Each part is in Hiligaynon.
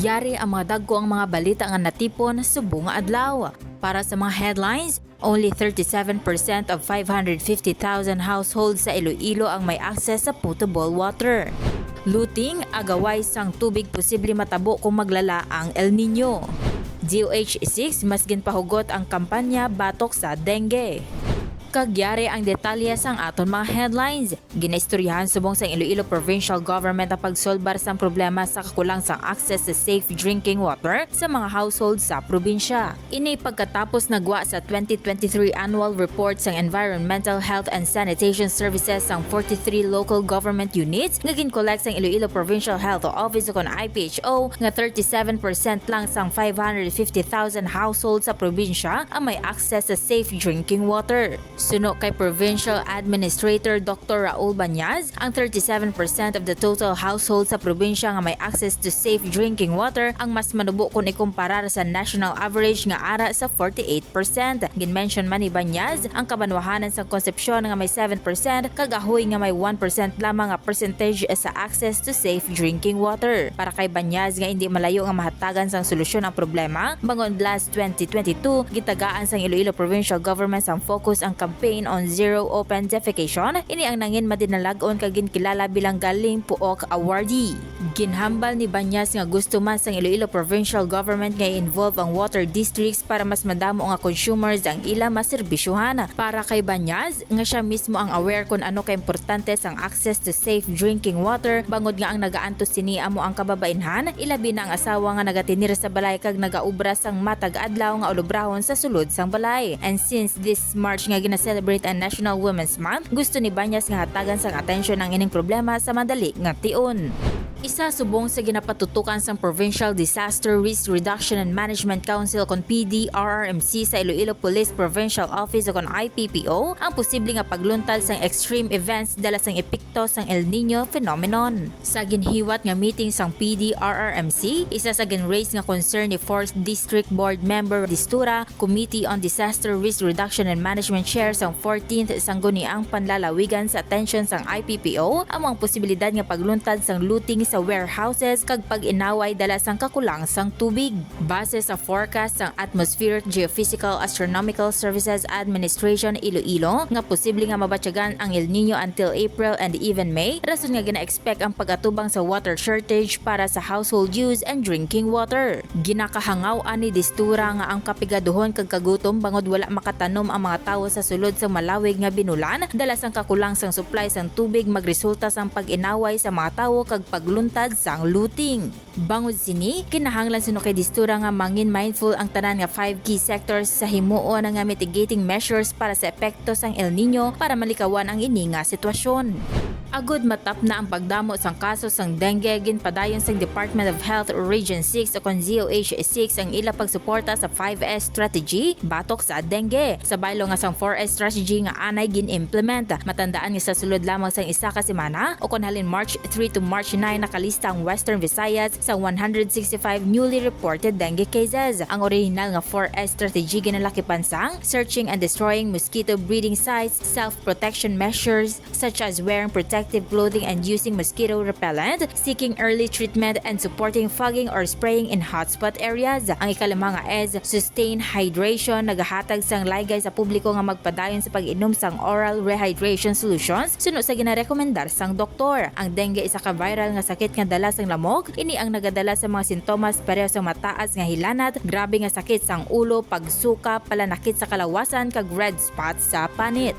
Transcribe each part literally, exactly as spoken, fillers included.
Yari ang mga dagko ang mga balita nga natipon subong nga adlaw. Para sa mga headlines, only thirty-seven percent of five hundred fifty thousand households sa Iloilo ang may access sa potable water. Looting, agaway sang tubig posible matabo kung maglala ang El Niño. D O H six, mas ginpahugot ang kampanya batok sa dengue. Kag yari ang detalye sang aton mga headlines. Ginaistoryahan subong sang Iloilo Provincial Government ang pagsolbar sang problema sa kakulang sang access sa safe drinking water sa mga household sa probinsya. Ini pagkatapos nagwa sa twenty twenty-three annual report sang Environmental Health and Sanitation Services sang forty-three local government units nga gin-collect sang Iloilo Provincial Health Office ukon I P H O nga thirty-seven percent lang sang five hundred fifty thousand households sa probinsya ang may access sa safe drinking water. Suno kay Provincial Administrator Doctor Raul Bañas, ang thirty-seven percent of the total households sa probinsya nga may access to safe drinking water ang mas manubo kon ikumparar sa national average nga ara sa forty-eight percent. Gin-mention man ni Bañas ang kabanwahanan sang Concepcion nga may seven percent kag Ajuy nga may one percent lamang nga percentage sa access to safe drinking water. Para kay Bañas nga indi malayo nga mahatagan sang solusyon ang problema, bangod last twenty twenty-two, gitagaan sang Iloilo Provincial Government sang focus ang campaign on zero open defecation. Ini ang nangin madinalag-on kag ginkilala bilang Galing Puok Awardee. Ginhambal ni Bañas nga gusto man sang Iloilo Provincial Government nga i-involve ang water districts para mas madamo nga consumers ang ila maserbisyohan. Para kay Bañas, nga siya mismo ang aware kon ano kaimportante sang access to safe drinking water, bangod nga ang nagaantos sini amo ang kababainhan, ilabi na ang asawa nga nagatinir sa balay kag nagaobra sang matag adlaw nga ulobrahon sa sulod sang balay. And since this March nga gina-celebrate ang National Women's Month, gusto ni Bañas nga hatagan sang atensyon ang ining problema sa madali nga tion. Isa subong sa ginapatutukan sang Provincial Disaster Risk Reduction and Management Council kon P D R R M C sa Iloilo Police Provincial Office kon I P P O ang posible nga pagluntad sang extreme events dala sang epekto sang El Niño phenomenon. Sa ginhiwat nga meeting sang P D R R M C, isa sa gin-raise nga concern ni Fourth District Board Member Distura, Committee on Disaster Risk Reduction and Management Chair sang fourteenth Sangguniang Panlalawigan sa atensyon sang I P P O amo ang posibilidad nga pagluntad sang looting sa warehouses kag pag-inaway dala sang kakulang sang tubig. Base sa forecast sang Atmospheric Geophysical Astronomical Services Administration Iloilo nga posible nga mabatyagan ang El Niño until April and even May, rason nga gina-expect ang pag-atubang sa water shortage para sa household use and drinking water. Ginakahangaw-an ni Distura nga ang kapigaduhon kag kagutom bangod wala makatanom ang mga tawo sa sulod sang malawig nga binulan, dala sang kakulang sang supply sang tubig, magresulta sang pag-inaway sa mga tawo kag pagluntad sang looting. Bangod sini, kinahanglan suno kay Distura nga mangin mindful ang tanan nga five key sectors sa himuon nga mitigating measures para sa epekto sang El Niño para malikawan ang ini nga sitwasyon. Agud matapna ang pagdamo sang kaso sang dengue, ginpadayon sang Department of Health Region six o kon D O H six ang ila pagsuporta sa five S strategy batok sa dengue. Sa baylo nga sang four S strategy nga anay gin-implement, matandaan nga sa sulod lamang sang isa ka semana o kon halin March three to March nine nakalista ang Western Visayas sa one hundred sixty-five newly reported dengue cases. Ang orihinal nga four S strategy ginalakipan sang searching and destroying mosquito breeding sites, self-protection measures, such as wearing protective clothing and using mosquito repellent, seeking early treatment, and supporting fogging or spraying in hotspot areas. Ang ikalima nga S, sustain hydration, nagahatag sang laygay sa publiko nga magpadayon sa pag-inom sang oral rehydration solutions suno sa ginarekomendar sang doktor. Ang dengue isa ka viral nga sakit nga dala sang lamok. Ini ang nagadala sa mga sintomas pareho sa mataas nga hilanat, grabe nga sakit sang ulo, pagsuka, palanakit sa kalawasan, kag red spots sa panit.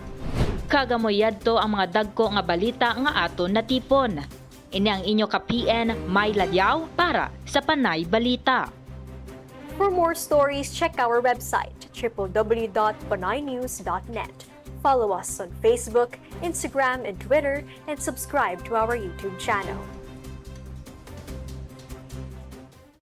Kag amo yadto ang mga dagko nga balita nga aton natipon. Ini ang inyo ka-P N, May Ladiao, para sa Panay Balita. For more stories, check our website, triple W dot panaynews dot net. Follow us on Facebook, Instagram, and Twitter, and subscribe to our YouTube channel.